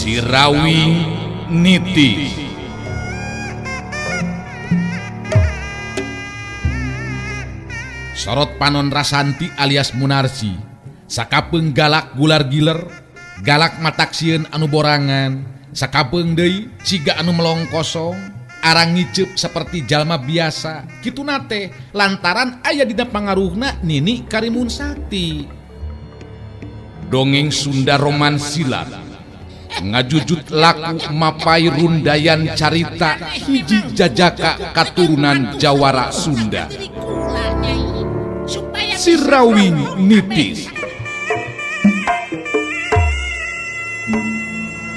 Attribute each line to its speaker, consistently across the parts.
Speaker 1: Sirawing Niti. Sorot panon Rasanti alias Munarsi sakapeung galak gular giler, galak matak sieun anu borangan, sakapeung deui siga anu melong kosong, arang ngiceup seperti jalma biasa. Kituna teh lantaran aya dina pangaruhna Nini Karimun Sakti. Dongeng Sunda Roman Silat ngajujut laku mapai rundayan carita hiji jajaka katurunan Jawara Sunda. Sirawing Nitis.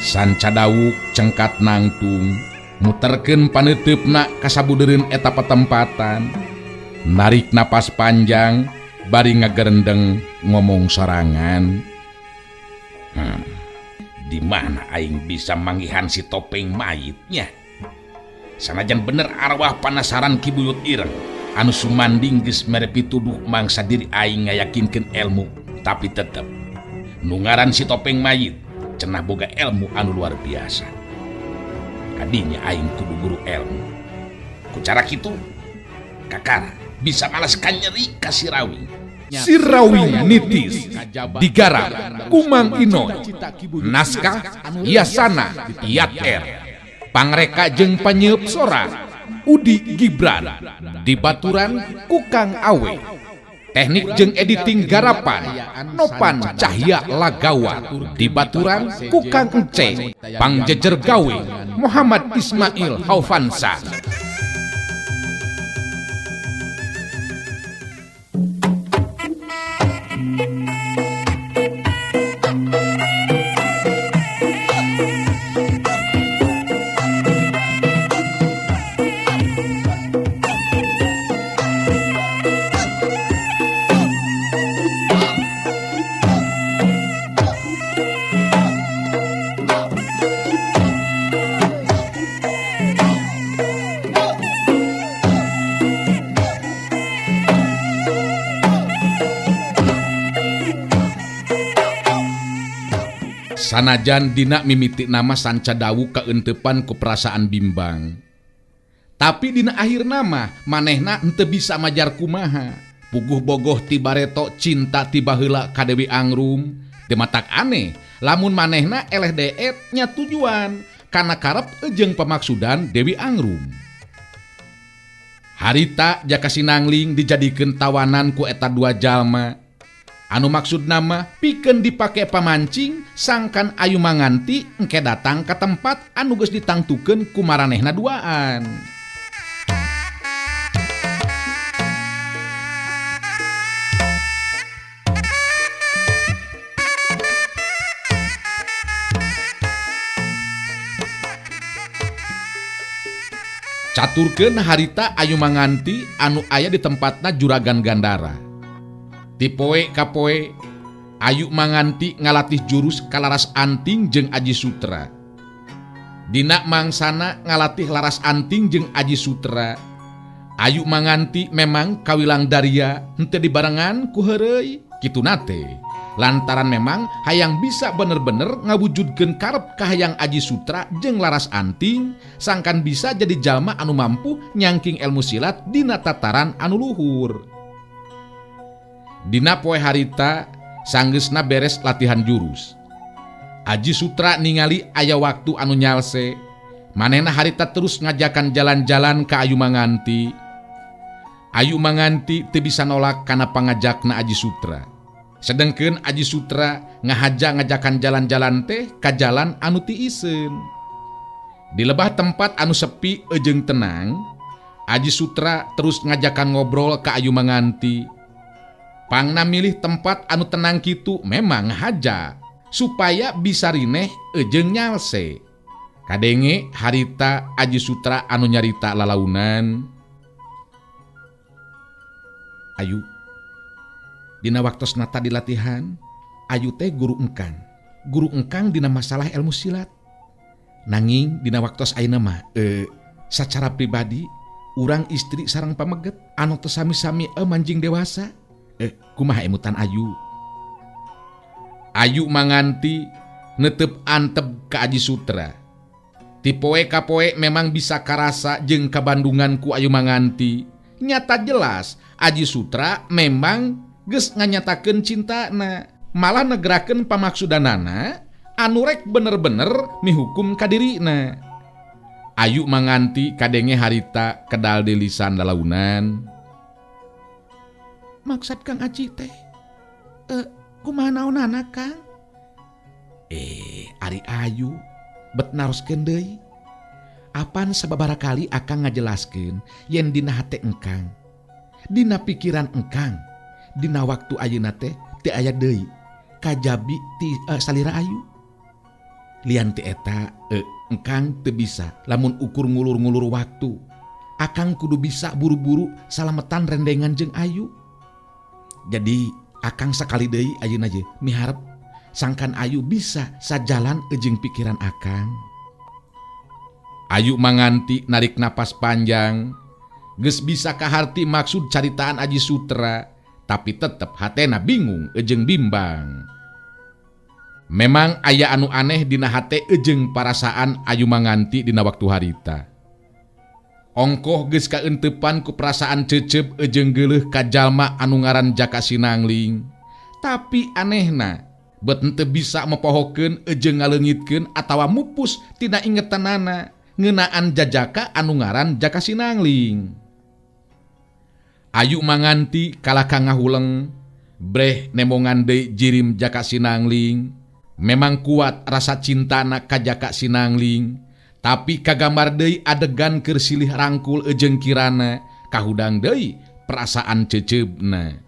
Speaker 1: Sanca dawuk cengkat nangtung muterkeun paneuteup kasabudereun eta patempatan, narik napas panjang bari ngagerendeng ngomong sorangan. Di mana aing bisa manggihan si topeng mayitnya? Sanajan bener arwah panasaran Ki Buyut Ireng anu sumanding geus mere pituduh mangsa diri aing ngayakinkeun ilmu, tapi tetep nu ngaran si topeng mayit cenah boga ilmu anu luar biasa. Kadinya aing kudu guru ilmu. Ku cara kitu kakara bisa malas kanyeri ka Sirawing. Sirawing Nitis digarap Kumang Inoy, naskah Yasana Yat R, pangreka jeung panyeup sora Udi Gibran, dibaturan Kukang Awe, teknik jeung editing garapan Nopan Cahya Lagawa, dibaturan Kukang Ence, pangjejer gawe Muhammad Ismail Haufansa. Sanajan dina mimiti nama sanca dawu kaentepan ku perasaan bimbang. Tapi dina akhir nama manehna henteu bisa majar kumaha. Puguh bogoh ti bareto cinta ti baheula ka Dewi Angrum. Teu matak aneh lamun manehna eleh deet nya tujuan kana karep jeung pamaksudan Dewi Angrum. Harita jaka sinangling dijadikeun tawanan ku eta dua jalma. Anu maksud nama pikeun dipake pamancing sangkan Ayu Manganti engke datang ka tempat anu geus ditangtukeun ku maranehna duaan. Caturkeun harita Ayu Manganti anu aya di tempatna Juragan Gandara. Ti poe ka poe Ayu Manganti ngalatih jurus kalaras anting jeung Aji Sutra. Dina mangsana ngalatih laras anting jeung Aji Sutra. Ayu Manganti memang kawilang daria henteu dibarengan ku heureuy kituna teh. Lantaran memang hayang bisa bener-bener ngawujudkeun karep kahayang Aji Sutra jeung laras anting sangkan bisa jadi jalma anu mampu nyangking ilmu silat dina tataran anu luhur. Dina poe harita sanggeusna beres latihan jurus. Aji Sutra ningali aya waktu anu nyalse. Manehna harita terus ngajakan jalan-jalan ka Ayu Manganti. Ayu Manganti teu bisa nolak kana pangajakna Aji Sutra. Sedengkeun Aji Sutra ngahaja ngajakan jalan-jalan teh ka jalan anu tiiseun. Di lebah tempat anu sepi jeung tenang, Aji Sutra terus ngajakan ngobrol ka Ayu Manganti. Pangna milih tempat anu tenang kitu memang haja supaya bisa rineh jeung nyalse. Kadenge harita Aji Sutra anu nyarita lalaunan. Ayu, dina waktosna tadi latihan, Ayu teh guru engkang. Guru engkang dina masalah ilmu silat. Nanging dina waktos ayeuna mah sacara pribadi urang istri sareng pameget anu teu sami-sami manjing dewasa. Kumaha emutan Ayu? Ayu Manganti Netep antep ka Aji Sutra. Ti poe ka poe memang bisa karasa jeung kabandungan ku Ayu Manganti. Nyata jelas Aji Sutra memang geus nganyatakeun cintana, malah negerakeun pamaksudanana anu rek bener-bener mihukum ka dirina. Ayu Manganti kadenge harita kedal di lisan lalaunan. Maksud Kang Aji teh kumaha naonana Kang? Ari Ayu bet naroskeun deui. Apan sababaraha kali akang ngajelaskeun yen dina hate engkang, dina pikiran engkang, dina waktu ayeuna teh teu aya deui kajabi ti salira Ayu. Lian ti eta engkang teu bisa lamun ukur ngulur-ngulur waktu. Akang kudu bisa buru-buru salametan rendengan jeung Ayu. Jadi akang sakali deui ayeuna je miharep sangkan Ayu bisa sajalan jeung pikiran akang. Ayu Manganti narik napas panjang. Geus bisa kaharti maksud caritaan Aji Sutra, tapi tetep hatena bingung jeung bimbang. Memang aya anu aneh dina hate jeung parasaan Ayu Manganti dina waktu harita. Ongkoh geus kaenteupan ku perasaan cecep jeung geuleuh ka jalma anu ngaran Jaka Sinangling. Tapi anehna bet henteu bisa mepohokeun jeung ngaleungitkeun atawa mupus tina ingetanana ngeunaan jajaka anu ngaran Jaka Sinangling. Ayu Manganti kalah ka ngahuleng, breh nemongan deui jirim Jaka Sinangling. Memang kuat rasa cintana ka Jaka Sinangling, tapi kagambar deui adegan keur silih rangkul jeung Kirana, kahudang deui perasaan ceceubna.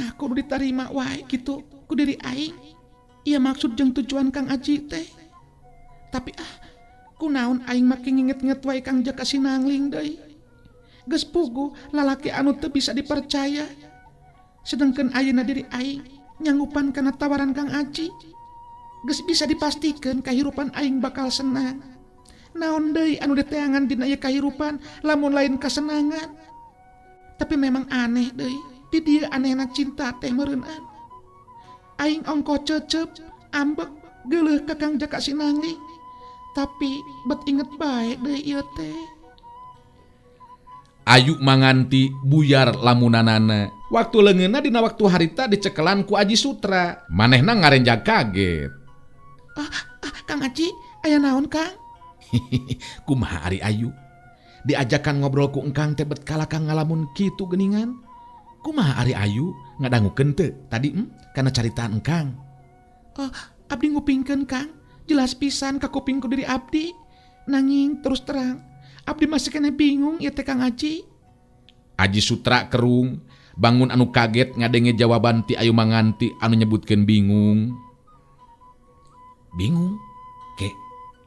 Speaker 1: Nah, kudu ditarima wae kitu ku diri aing. Ieu maksud jeung tujuan Kang Aji teh. Tapi kunaon aing make nginget-nget wae Kang Jaka Sinangling deui. Geus puguh lalaki anu teu bisa dipercaya. Sedangkan ayeuna diri aing nyanggupan kana tawaran Kang Aji. Geus bisa dipastikeun kahirupan aing bakal senang. Naon deui anu diteangan dina ieu kahirupan lamun lain kasenangan. Tapi memang aneh deui, di dieu anehna cinta teh meureunaan. Aing ongko cecep, ambek, geuleuh ka Kang Jaka Sinangling. Tapi bet inget bae deui ieu teh. Ayu Manganti buyar lamunanana. Waktu leungeunna dina waktu harita dicekelan ku Aji Sutra. Manehna ngarenjag kaget. Kang Aji, aya naon Kang? Kumaha ari Ayu? Diajakan ngobrol ku engkang teh bet kalah kang ngalamun kitu geuningan. Kumaha ari Ayu ngadangukeun teu tadi kana caritaan engkang? Oh, abdi ngupingkeun Kang. Jelas pisan ka kuping ku diri abdi. Nanging terus terang abdi masih kena bingung ieu teh Kang Aji. Aji Sutra kerung, bangun anu kaget ngadenge jawaban ti Ayu Manganti anu nyebutkeun bingung. Bingung? Ke,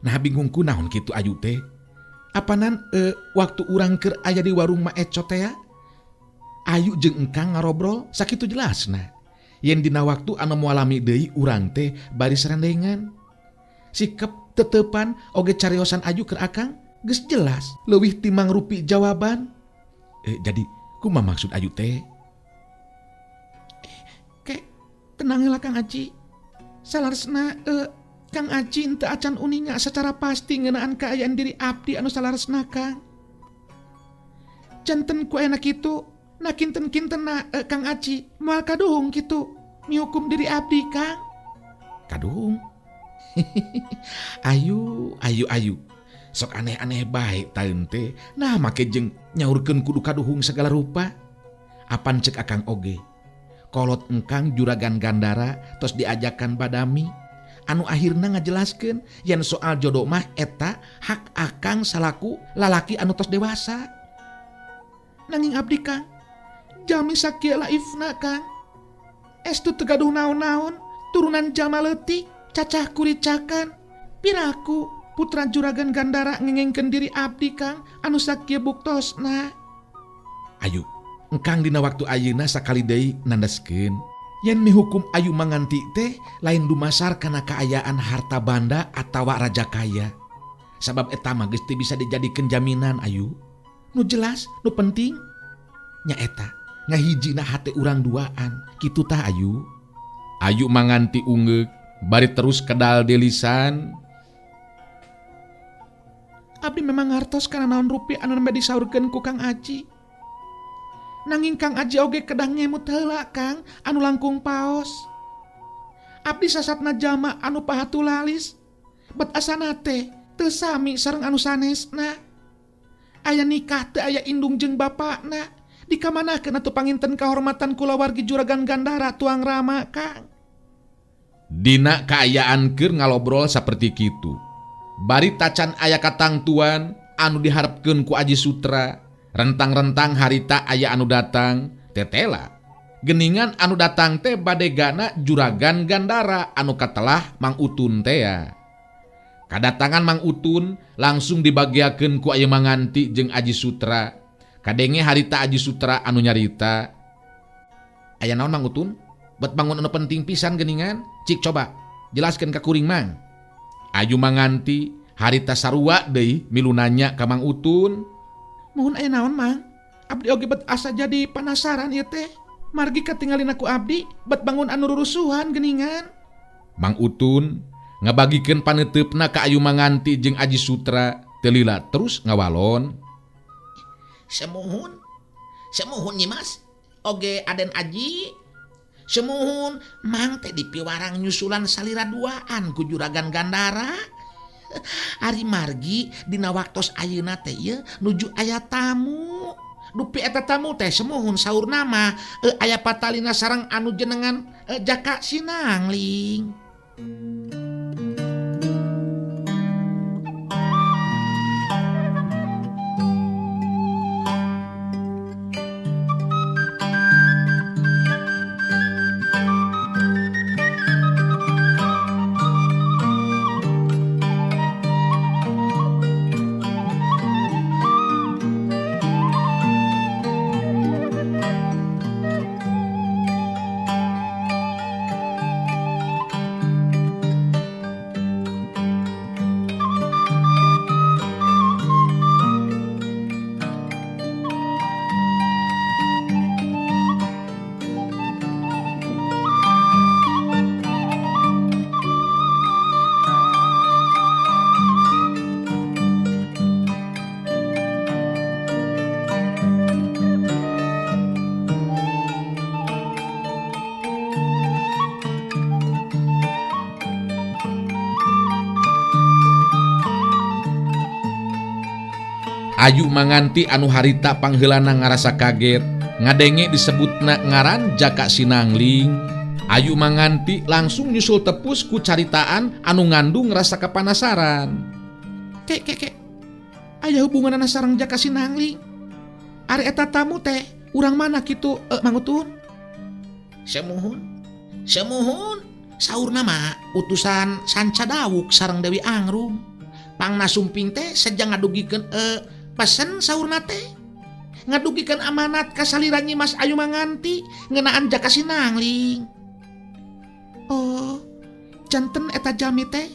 Speaker 1: nah bingung ku naon kitu Ayu teh? Apanan waktu urang keur aya di warung Ma Eco teh ya? Ayu jeung engkang ngarobrol sakitu jelasna. Yen dina waktu anu moal lami deui urang teh baris rendengan. Sikep tetepan oge cariosan Ayu keur akang geus jelas leuwih timang rupi jawaban. Jadi kumaha maksud Ayu teh? Ke tenang heula Kang Aji. Salaresna Kang Aji henteu acan uninga secara pasti ngeunaan kaayaan diri abdi anu salaresna Kang. Janten ku ayeuna kitu, na kinten-kintenna Kang Aji moal kaduhung kitu mihukum diri abdi Kang. Kaduhung? Ayu, ayu, ayu. Sok aneh-aneh bae taeun teh. Nah make jeung nyaurkeun kudu kaduhung segala rupa. Apan cek akang oge. Kolot engkang juragan Gandara tos diajakan badami. Anu akhirna ngajelaskeun yen soal jodoh mah eta hak akang salaku lalaki anu tos dewasa. Nanging abdi Kang, jami sakieu laifna Kang. Estu teu gaduh naon-naon, turunan jalma leutik, cacah kuricakan. Piraku putra juragan Gandara ngengengkeun diri abdi Kang anu sakieu buktosna. Ayu, engkang dina waktu ayeuna sakali deui nandaskeun yen mihukum Ayu Manganti teh lain dumasar kana kaayaan harta banda atawa raja kaya. Sabab eta mah geus teu bisa dijadikeun jaminan Ayu. Nu jelas, nu penting nyaeta ngahijina hate urang duaan kitu tah Ayu. Ayu manganti ungeuk bari terus kedal delisan. Abdi memang ngartos kana naon rupi anu nembe disaurkeun ku Kang Aji. Nanging Kang Aji oge kedah ngemut heula Kang anu langkung paos. Abdi sasatna jalma anu pahatulalis bet asana teh teu sami sareng anu sanesna. Aya nikah teu aya indung jeung bapakna. Dikamanakeun atuh panginten kahormatan kulawargi Juragan Gandara tuang Rama Kang. Dina kaayaan keur ngalobrol saperti kitu. Bari tacan aya katangtuan anu diharepkeun ku Aji Sutra, rentang-rentang harita aya anu datang, tetela. Geningan anu datang teh badegana Juragan Gandara anu katelah Mang Utun tea. Kadatangan Mang Utun langsung dibagiakeun ku Ayu Manganti jeung Aji Sutra. Kadenge harita Aji Sutra anu nyarita. Aya naon Mang Utun? Bet bangun anu penting pisan geningan? Cik coba jelaskeun ka kuring Mang. Ayu Manganti harita sarua deui milu nanya ka Mang Utun. Muhun aya naon Mang? Abdi oge bet asa jadi panasaran ieu teh. Margi katingalina ku abdi bet bangun anu rurusuhan geningan. Mang Utun ngabagikeun paneuteup-na ka Ayu Manganti jeung Aji Sutra teu lila terus ngawalon.
Speaker 2: Semuhun, semuhun Nyi Mas, oge Aden Aji. Semuhun Mang teh dipiwarang nyusulan salira duaan ku Juragan Gandara. Ari margi dina waktos ayeuna teh ieu nuju aya tamu. Dupi eta tamu teh semuhun saur nama aya patalina sareng anu jenengan Jaka Sinangling.
Speaker 1: Ayu Manganti anu harita pangheulana ngarasa kaget ngadenge disebutna ngaran Jaka Sinangling. Ayu Manganti langsung nyusul tepus ku caritaan anu ngandung rasa kepanasaran. Kek kek kek, aya hubunganana sareng Jaka Sinangling. Ari eta tamu teh urang mana kitu Mang Utun?
Speaker 2: Semuhun, semuhun saurna mah utusan Sanca Dawuk sareng Dewi Angrum. Pangna sumping teh sejang ngadugikeun pesen saurna teh ngadugikeun amanat ka salira Nyi Mas Ayu Manganti ngeunaan Jaka Sinangling.
Speaker 1: Oh, janten eta jalmi teh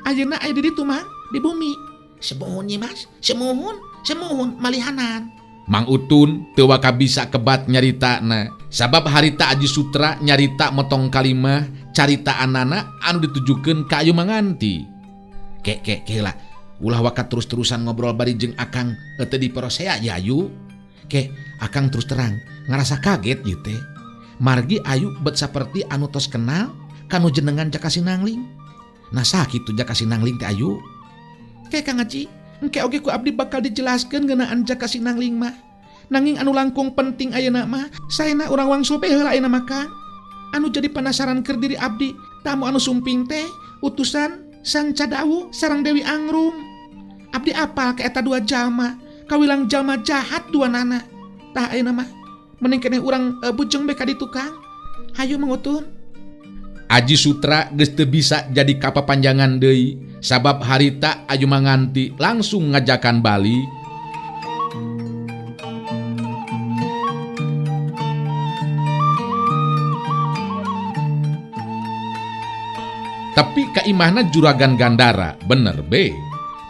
Speaker 1: ayeuna aya di ditu Mang, di bumi.
Speaker 2: Semuhun Nyi Mas, semuhun, semuhun malihanan.
Speaker 1: Mang Utun teu waka bisa kebat nyaritana sabab harita Aji Sutra nyarita motong kalimah caritaanana anu ditujukeun ka Ayu Manganti. Kek kek heula ulah waka terus-terusan ngobrol bari jeung Akang teu diperosea ya Ayu. Ke Akang terus terang ngarasa kaget ieu teh. Margi Ayu bet saperti anu tos kenal kanu jenengan Jaka Sinangling. Nah sakitu Jaka Sinangling teh Ayu. Ke Kang Haji, engke oge ku abdi bakal dijelaskeun ngeunaan Jaka Sinangling mah. Nanging anu langkung penting ayeuna mah saena urang wangsul be heula ayeuna mah Kang. Anu jadi penasaran keur diri abdi, tamu anu sumping teh utusan Sanca Dawu sareng Dewi Angrum. Abdi apal ka eta dua jalma, kawilang jalma jahat dua nana. Tah ayeuna mah mending keneh urang bujeng be ka ditu Kang. Hayu Mang Utun.
Speaker 3: Aji Sutra geus teu bisa jadi kapapanjangan deui sabab harita Ayu Manganti langsung ngajakan balik. Tapi kaimahna Juragan Gandara bener be.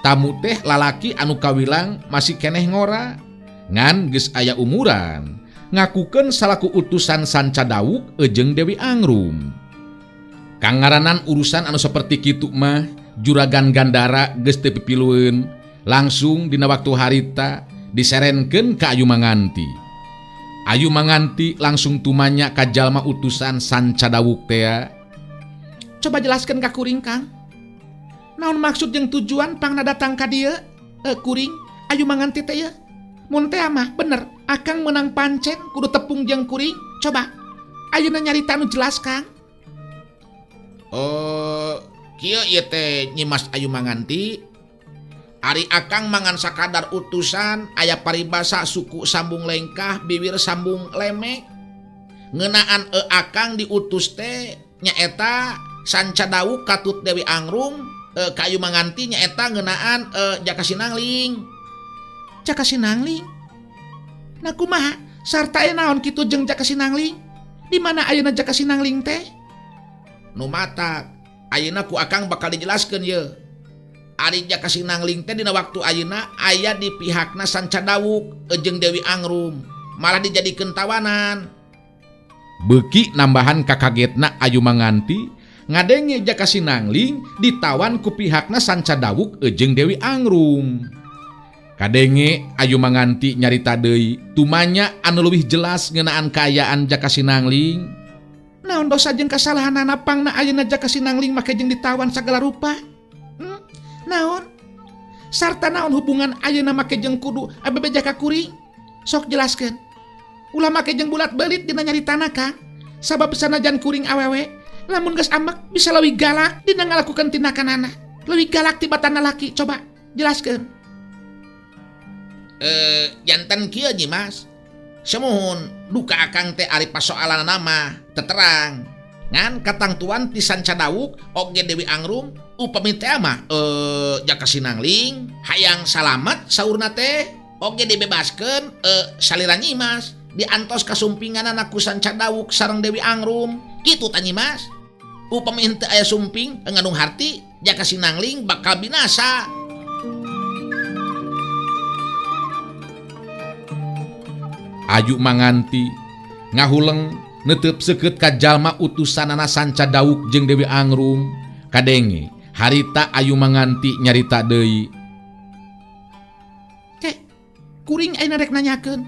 Speaker 3: Tamu teh lalaki anu kawilang masih keneh ngora ngan geus aya umuran ngakukeun salaku utusan Sanca Dawuk jeung Dewi Angrum. Kangaranan urusan anu saperti kitu mah Juragan Gandara geus teu pipilueun, langsung dina waktu harita diserenkeun ka Ayu Manganti. Ayu Manganti langsung tumanya ka jalma utusan Sanca Dawuk tea.
Speaker 2: Coba jelaskan ka kuring Kang. Naon maksud jeung tujuan pangna datang ka dieu? Kuring Ayu Manganti teh ye. Mun teh mah bener, akang menang pancen kudu tepung jeung kuring. Coba ayeuna nyarita nu jelas Kang. Oh, kieu ieu teh Nyimas Ayu Manganti. Ari akang mangan sakadar utusan aya paribasa suku sambung lengkah bibir sambung lemek. Ngeunaan akang diutus teh nyaeta Sanca Dawuk katut Dewi Angrum ka Ayu Manganti nyaeta ngeunaan Jaka Sinangling. Jaka Sinangling? Nah kumaha sarta naon kitu jeung Jaka Sinangling? Di mana ayeuna Jaka Sinangling teh? Nu matak ayeuna ku akang bakal dijelaskeun ye. Ari Jaka Sinangling teh dina waktu ayeuna aya di pihakna Sanca Dawuk jeung Dewi Angrum, malah dijadikeun tawanan.
Speaker 3: Beuki nambahan kakagetna Ayu Manganti ngadenge Jaka Sinangling ditawan ku pihakna Sanca Dawuk jeung Dewi Angrum. Kadenge Ayu Manganti nyarita deui tumanya anu leuwih jelas ngeunaan kaayaan Jaka Sinangling.
Speaker 2: Naon dosa jeung kasalahanana pangna ayeuna Jaka Sinangling make jeung ditawan sagala rupa? Naon? Sarta naon hubungan ayeuna make jeung kudu abebeja ka kuring? Sok jelaskeun. Ulah make jeung bulat belit dina nyaritana Kang. Sabab sanajan kuring awewe, lamun geus ambek bisa leuwih galak dina ngalakukeun tindakanana. Leuwih galak tibatan lalaki. Coba jelaskeun.
Speaker 1: Jantan kieu Nyi Mas. Semuhun duka akang teh ari pasoalanana mah teterang. Ngan katangtuan ti Sanca Dawuk oge Dewi Angrum upami teh mah Jaka Sinangling hayang salamet saurna teh oge dibebaskeun salira Nyi Mas diantos kasumpinganana ku Sanca Dawuk sareng Dewi Angrum kitu ta Nyi Mas. Upami henteu aya sumping ngandung harti Jaka Sinangling bakal binasa.
Speaker 3: Ayu Manganti ngahuleng netep seukeut ka jalma utusanana Sanca Dawuk jeung Dewi Angrum. Kadenge harita Ayu Manganti nyarita deui.
Speaker 2: Kek, kuring ayeuna rek nanyakeun.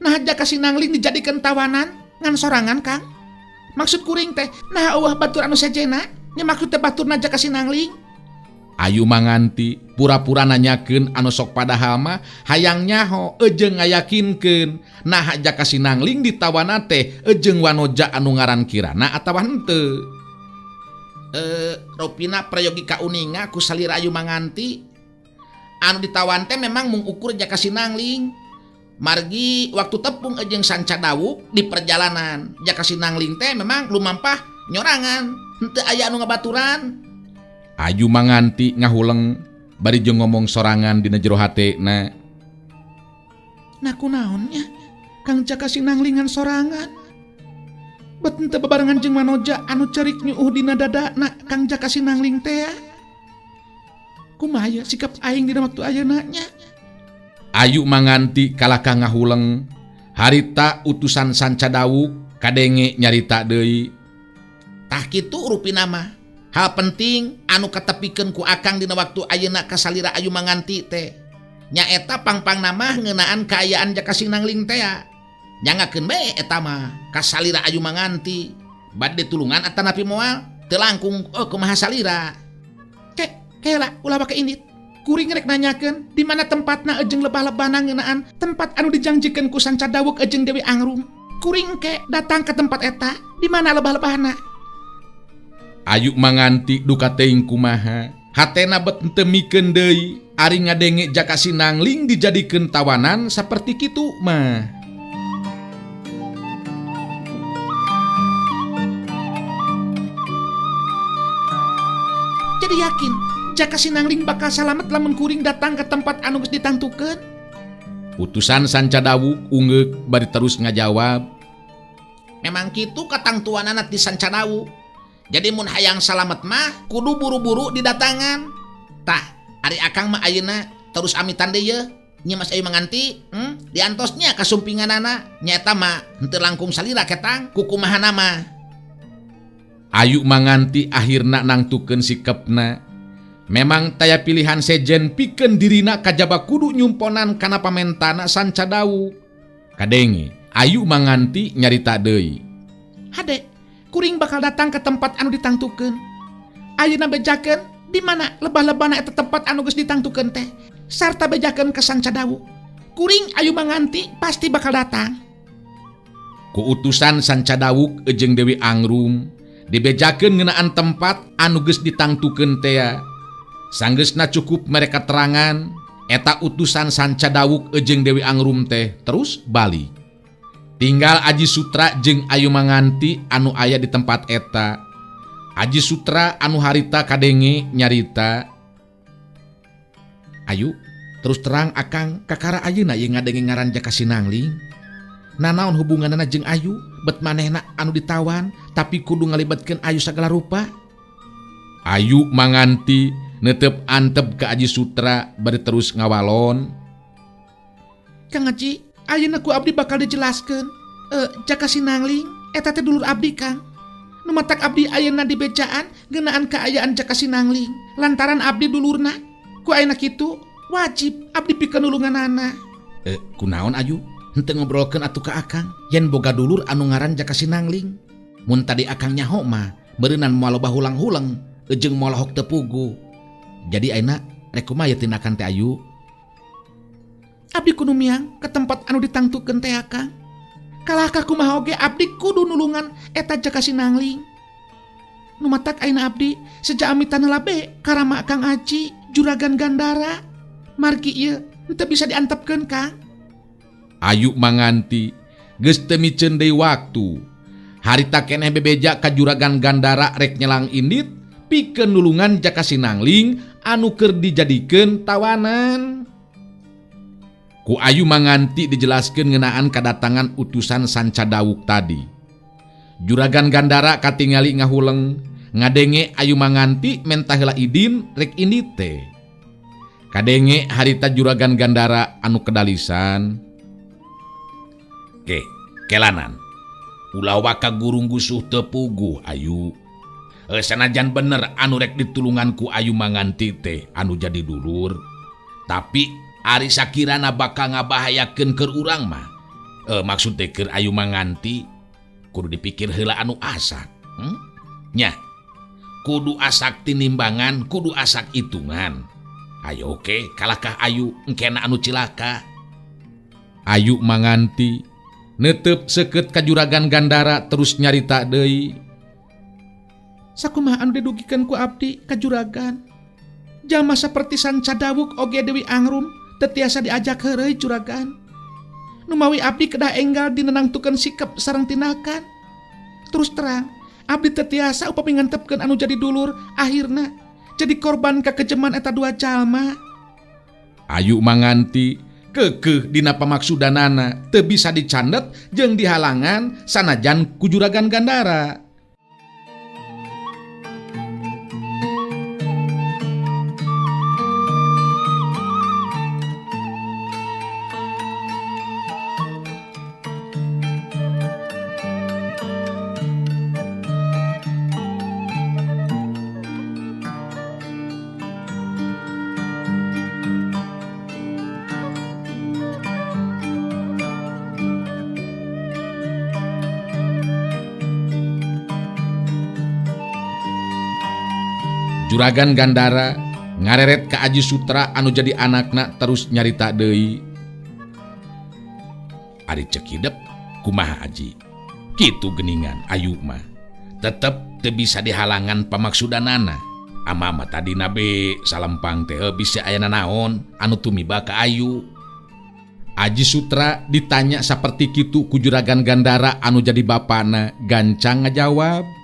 Speaker 2: Nah Jaka Sinangling dijadikeun tawanan ngan sorangan Kang. Maksud kuring teh nah eueuh batur anu sejena nya maksud teh baturna Jaka Sinangling.
Speaker 3: Ayu Manganti pura-pura nanyakeun anu sok padahal mah hayang nyaho jeung ngayakinkeun nah Jaka Sinangling ditawana teh jeung wanoja anu ngaran Kirana atawa henteu.
Speaker 1: Ropina prayogi kauninga ku salira Ayu Manganti anu ditawan teh memang mung ukur Jaka Sinangling. Margi waktu tepung jeung Sanca Dawuk di perjalanan Jaka Sinangling teh memang lumampah nyorangan henteu aya anu ngabaturan.
Speaker 3: Ayu Manganti ngahuleng bari jeung ngomong sorangan dina jero hatena.
Speaker 2: Nah kunaon nya Kang Jaka Sinanglingan sorangan. Bet henteu bebarengan jeung Manoja anu cerik nyuuh dina dadana Kang Jaka Sinangling teh. Kumaha ye sikap aing dina waktu ayeuna nya?
Speaker 3: Ayu Manganti kalakah ngahuleng harita utusan Sanca Dawuk kadenge nyarita deui.
Speaker 1: Tah kitu rupina mah. Hal penting anu katepikeun ku akang dina waktu ayeuna kasalira Ayu Manganti teh nyaeta pangpangna mah ngeunaan kaayaan Jaka Sinangling teh. Nyangakeun bae eta mah kasalira Ayu Manganti bade ditulungan atanapi moal teu langkung kumaha salira.
Speaker 2: Kek kela ulah make indit. Kuring rek nanyakeun di mana tempatna jeung lebah-lebahna ngeunaan tempat anu dijangjikeun ku Sanca Dawuk jeung Dewi Angrum. Kuring ke datang ke tempat eta di mana lebah-lebahna.
Speaker 3: Ayu Manganti duka teuing kumaha hatena bet henteu mikeun deui ari ngadenge Jaka Sinangling dijadikeun tawanan saperti kitu mah.
Speaker 2: Jadi yakin Jaka Sinangling bakal salamet lamun kuring datang ke tempat anu geus ditangtukeun.
Speaker 3: Utusan Sanca Dawuk ungeuk bari terus ngajawab.
Speaker 1: Memang kitu katangtuanana ti Sanca Dawuk. Jadi mun hayang salamet mah kudu buru-buru didatangan. Tah, ari akang mah ayeuna terus amitan deui ye. Nyi Mas Ayu Manganti, diantosnya kasumpinganana nyaeta mah henteu langkung salira ketang kukumahana mah.
Speaker 3: Ayu Manganti akhirna nangtukeun sikepna. Memang taya pilihan sejen pikeun dirina kajaba kudu nyumponan kana pamentana sanca dawuk. Kadenge Ayu Manganti nyarita deui.
Speaker 2: Hade, kuring bakal datang ke tempat anu ditangtukeun. Ayeuna bejakeun di mana lebah-lebahna eta tempat anu geus ditangtukeun teh, sarta bejakeun ke sanca dawuk. Kuring Ayu Manganti pasti bakal datang.
Speaker 3: Ku utusan sanca dawuk jeung Dewi Angrum dibejakeun ngeunaan tempat anu geus ditangtukeun tea. Sanggeusna cukup mereka terangan, eta utusan sanca dawuk jeung Dewi Angrum teh terus balik. Tinggal Aji Sutra jeung Ayu Manganti anu aya di tempat eta. Aji Sutra anu harita kadenge nyarita, Ayu, terus terang akang kakara ayeuna ieu ngadenge ngaran Jaka Sinangling. Nanaon hubunganana jeung Ayu, bet manehna anu ditawan tapi kudu ngalibatkeun Ayu sagala rupa. Ayu Manganti netep antep ke Aji Sutra bari terus ngawalon.
Speaker 2: Kang Aji, ayeuna ku abdi bakal dijelaskeun. Jaka Sinangling eta teh dulur abdi Kang. Nu matak abdi ayeuna dibejaan ngeunaan kaayaan Jaka Sinangling lantaran abdi dulurna. Ku ayeuna kitu wajib abdi pikeun nulunganana.
Speaker 3: Kunaon Ayu? Henteu ngobrolkeun atuh ka akang yen boga dulur anu ngaran Jaka Sinangling. Mun tadi akang nyaho mah beureunan moal loba hulang-huleng jeung moal hok teu puguh. Jadi ayeuna rek kumaha ye tindakan teh Ayu?
Speaker 2: Abdi kudu miang ke tempat anu ditangtukeun teh akang. Kalahkah kumaha oge abdi kudu nulungan eta Jaka Sinangling. Nu matak ayeuna abdi seja amitan heula be karama Kang Aji Juragan Gandara. Margi ieu henteu bisa diantepkeun Kang.
Speaker 3: Ayu Manganti geus teu miceun deui waktu. Harita keneh bebeja ka Juragan Gandara rek nyelang indit pikeun nulungan Jaka Sinangling anu keur dijadikeun tawanan. Ku Ayu Manganti dijelaskeun ngeunaan kadatangan utusan sanca dawuk tadi. Juragan Gandara katingali ngahuleng, ngadenge Ayu Manganti mentah heula idin rek indit teh. Kadenge harita Juragan Gandara anu kedalisan.
Speaker 1: Ke, kelanan. Ulah waka gurung gusuh teu puguh Ayu. Sanajan bener anu rek ditulungan ku Ayu Manganti teh anu jadi dulur. Tapi ari sakirana bakal ngabahayakeun keur urang mah. Maksud teh keur Ayu Manganti kudu dipikir heula anu asak. Nya. Kudu asak tinimbangan, kudu asak hitungan. Ayo oke, kalahkah Ayu engkena anu cilaka.
Speaker 3: Ayu Manganti netep seukeut ka Juragan Gandara terus nyarita deui.
Speaker 2: Sakumaha anu didugikeun ku abdi ka Juragan. Jalma saperti sanca dawuk oge Dewi Angrum teu tiasa diajak heureuy Juragan. Numawi abdi kedah enggal dinenangtukeun sikap sareng tindakan. Terus terang, abdi teu tiasa upami ngantepkeun anu jadi dulur akhirna jadi korban kakejeman eta dua jalma.
Speaker 3: Ayu Manganti kekeh dina pamaksudanana teu bisa dicandet jeung dihalangan sanajan ku Juragan Gandara. Juragan Gandara ngareret ka Aji Sutra anu jadi anakna terus nyarita deui.
Speaker 1: Ari cek hidep kumaha Aji? Kitu geningan Ayu mah. Tetep teu bisa dihalangan pamaksudanana. Amama tadi nabe salempang teh bisa aya nanaon anu tumiba ka Ayu.
Speaker 3: Aji Sutra ditanya saperti kitu ku Juragan Gandara anu jadi bapana gancang ngajawab.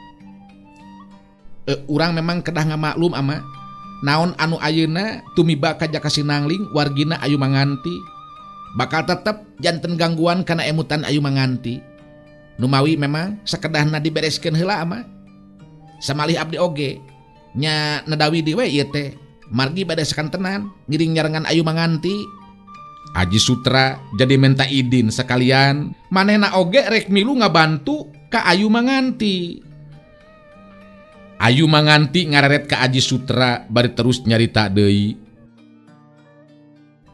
Speaker 3: Urang memang kedah ngamaklum ama naon anu ayeuna tumiba ka Jaka Sinangling wargina Ayu Manganti bakal tetep janten gangguan kana emutan Ayu Manganti. Numawi memang sakedahna dibereskeun heula ama. Samalih abdi oge nya nedawi di we ieu teh margi bade sakantenan ngiring nyarengan Ayu Manganti. Aji Sutra jadi menta idin sekalian manehna oge rek milu ngabantu ka Ayu Manganti. Ayu Manganti ngareret ka Aji Sutra bari terus nyarita deui.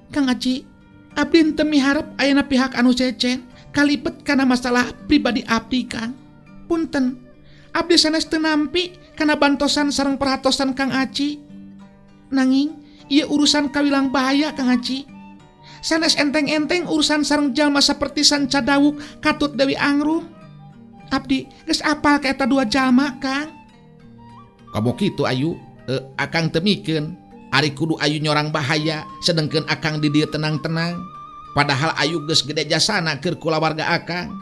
Speaker 2: Kang Aji, abdi teu miharep ayeuna pihak anu sejen kalibet kana masalah pribadi abdi Kang. Punten, abdi sanes teu nampi kana bantosan sareng perhatosan Kang Aji. Nanging ieu urusan kawilang bahaya Kang Aji. Sanes enteng-enteng urusan sareng jalma saperti Sanca Dawuk katut Dewi Angrum. Abdi geus apal ka eta dua jalma Kang.
Speaker 1: Komo kitu Ayu, akang teu mikeun ari kudu Ayu nyorang bahaya sedengkeun akang di dieu tenang-tenang. Padahal Ayu geus gede jasana keur kulawarga akang.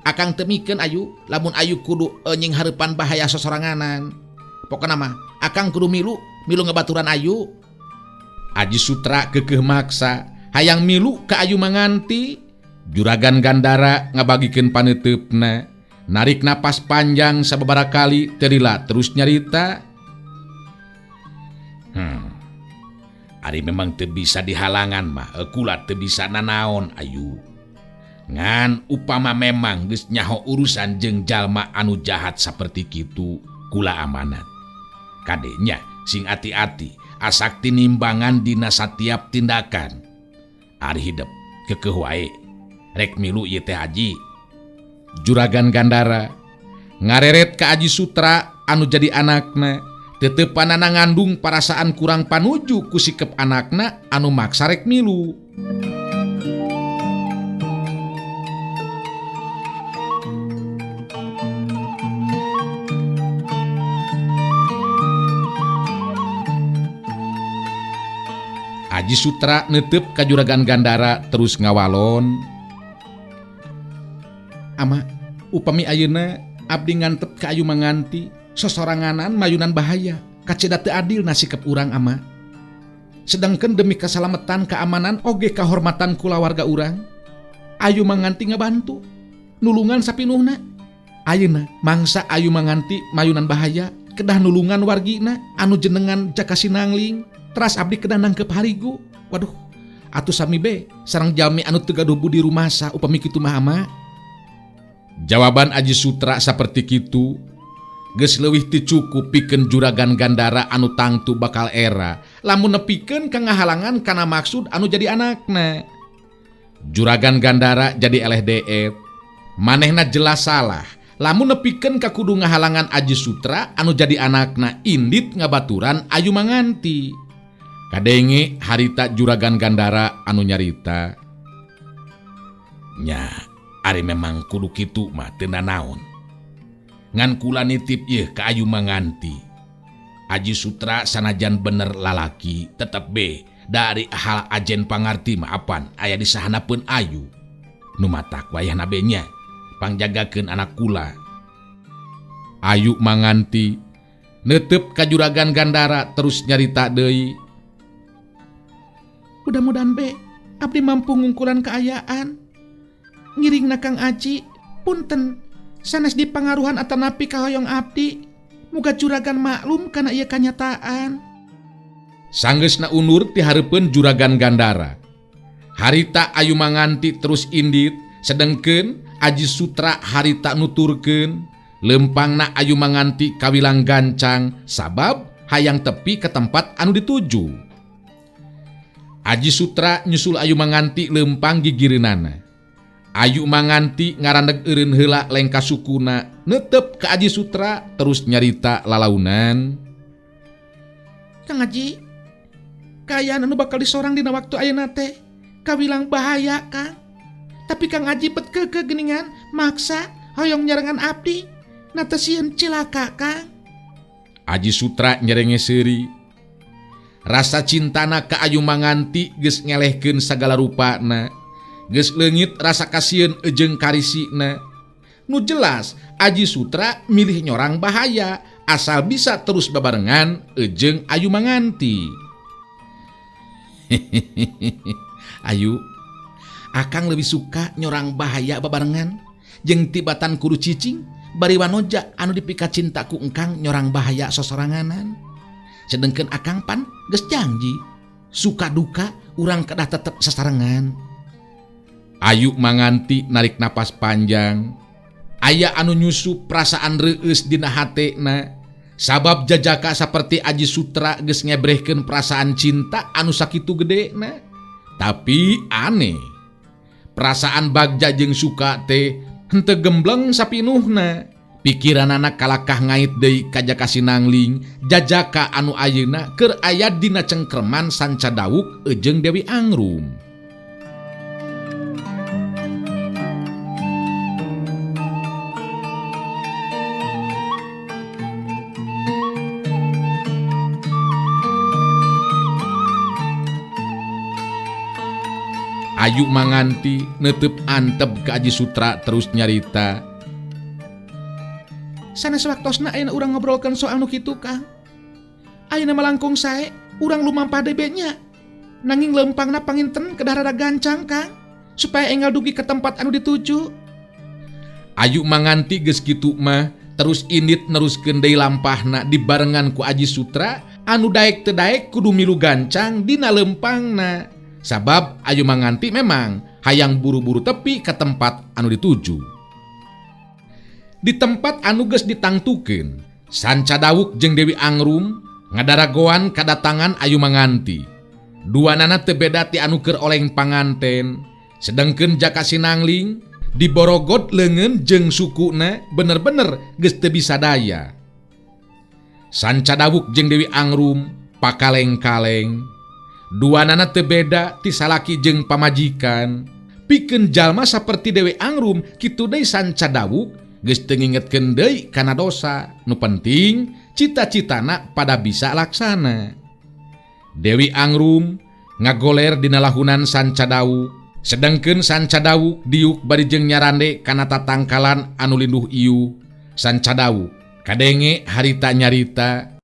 Speaker 1: Akang teu mikeun Ayu lamun Ayu kudu nying hareupan bahaya sosoranganan. Pokona mah akang kudu milu ngabaturan Ayu.
Speaker 3: Aji Sutra keukeuh maksa hayang milu ka Ayu Manganti. Juragan Gandara ngabagikeun paneuteup-na, narik napas panjang sababaraha kali teu lila terus nyarita.
Speaker 1: Ari memang teu bisa dihalangan mah, kula teu bisa nanaon Ayu. Ngan upama memang geus nyaho urusan jeung jalma anu jahat saperti kitu, kula amanat. Kadenya sing ati-ati, asak tinimbangan dina satiap tindakan. Ari hidep keukeuh wae rek milu ieu teh Aji.
Speaker 3: Juragan Gandara ngareret ka Aji Sutra anu jadi anakna, teteupanana ngandung parasaan kurang panuju ku sikep anakna anu maksa rek milu. Aji Sutra netep ka Juragan Gandara terus ngawalon. Ama, upami ayeuna abdi ngantep ka Ayu Manganti, sosoranganan mayunan bahaya, kacida teu adil na sikep urang ama. Sedangkan demi keselamatan, keamanan, oge kahormatan kulawarga urang, Ayu Manganti ngabantu, nulungan sapinuhna. Ayeuna mangsa Ayu Manganti mayunan bahaya, kedah nulungan wargina anu jenengan Jaka Sinangling. Teras abdi kedah nangkep harigu. Waduh, atuh sami be sareng jalmi anu teu gaduh budi rumasa upami kitu mah ama. Jawaban Aji Sutra saperti kitu geus leuwih ti cukup pikeun Juragan Gandara anu tangtu bakal era lamun nepikeun ka ngahalangan kana maksud anu jadi anakna. Juragan Gandara jadi eleh deet. Manehna jelas salah lamun nepikeun ka kudu ngahalangan Aji Sutra anu jadi anakna indit ngabaturan Ayu Manganti. Kadenge harita Juragan Gandara anu nyarita.
Speaker 1: Nya, ari memang kudu kitu mah teu nanaon. Ngan kula nitip ieu ka Ayu Manganti. Aji Sutra sanajan bener lalaki tetep be dari hal ajen pangarti mah apan aya di sahanapeun Ayu. Nu matak wayahna be nya pangjagakeun anak kula.
Speaker 3: Ayu Manganti netep ka Juragan Gandara terus nyarita deui.
Speaker 2: Mudah-mudahan be abdi mampu ngungkulan keayaan ngiringna Kang Aji. Punten sanes dipangaruhan atanapi kahoyong abdi, muga juragan maklum kana ieu kanyataan.
Speaker 3: Sanggeusna unur ti hareupeun Juragan Gandara. Harita Ayu Manganti terus indit, sedengkeun Aji Sutra harita nuturkeun. Lempangna Ayu Manganti kawilang gancang sabab hayang tepi ke tempat anu dituju. Aji Sutra nyusul Ayu Manganti lempang gigireunana. Ayu Manganti ngarandeg eureun heula lengka sukuna, netep ka Aji Sutra terus nyarita lalaunan.
Speaker 2: Kang Aji, kaayaan anu bakal disorang dina waktu ayeuna teh kawilang bahaya Kang. Tapi Kang Aji bet keukeuh geuningan maksa hoyong nyarengan abdi, na teu sieun cilaka Kang.
Speaker 3: Aji Sutra nyerenge seuri. Rasa cintana ka Ayu Manganti geus ngelehkeun sagala rupana. Geus leungit rasa kasieun jeung karisina. Nu jelas Aji Sutra milih nyorang bahaya asal bisa terus babarengan jeung Ayu Manganti.
Speaker 1: Ayu, akang lebih suka nyorang bahaya babarengan jeung tibatan kudu cicing bari wanoja anu dipika cintaku engkang nyorang bahaya sosoranganan. Sedengkeun akang pan geus janji suka duka urang kedah tetep sasarengan.
Speaker 3: Ayu Manganti narik napas panjang. Aya anu nyusup perasaan reueus dina hatena. Sabab jajaka saperti Aji Sutra geus ngebrehkeun perasaan cinta anu sakitu gedena. Tapi aneh, perasaan bagja jeung suka teh henteu gembleng sapinuhna. Pikiranana kalakah ngait deui ka Jaka Sinangling, jajaka anu ayeuna keur aya dina cengkreman Sanca Dawuk jeung Dewi Angrum. Ayu Manganti netep antep ke Aji Sutra terus nyarita. Sanes waktosna ayeuna urang ngobrolkeun soal nu kitu Kang. Ayeuna mah langkung sae urang lumampah deui nya. Nanging leumpangna panginten kedah rada gancang Kang, supaya enggal dugi ke tempat anu dituju. Ayu Manganti geus kitu mah terus indit neruskeun deui lampahna dibarengan ku Aji Sutra anu daek teu daek kudu milu gancang dina leumpangna. Sabab Ayu Manganti memang hayang buru-buru tepi ke tempat anu dituju. Di tempat anu geus ditangtukeun, Sanca Dawuk jeung Dewi Angrum ngadaragoan kadatangan Ayu Manganti. Duanana teu beda ti anu keur oleng panganten, sedengkeun Jaka Sinangling diborogot leungeun jeung sukuna bener-bener geus teu bisa daya. Sanca Dawuk jeung Dewi Angrum pakaleng-kaleng. Duanana teu beda ti salaki jeung pamajikan. Pikeun jalma saperti Dewi Angrum kitu deui Sanca Dawuk geus teu ngingetkeun deui kana dosa. Nu penting cita-citana pada bisa laksana. Dewi Angrum ngagoler dina lahunan Sanca Dawuk, sedengkeun Sanca Dawuk diuk bari jeung nyarande kana tatangkalan anu linduh ieu. Sanca Dawuk kadenge harita nyarita.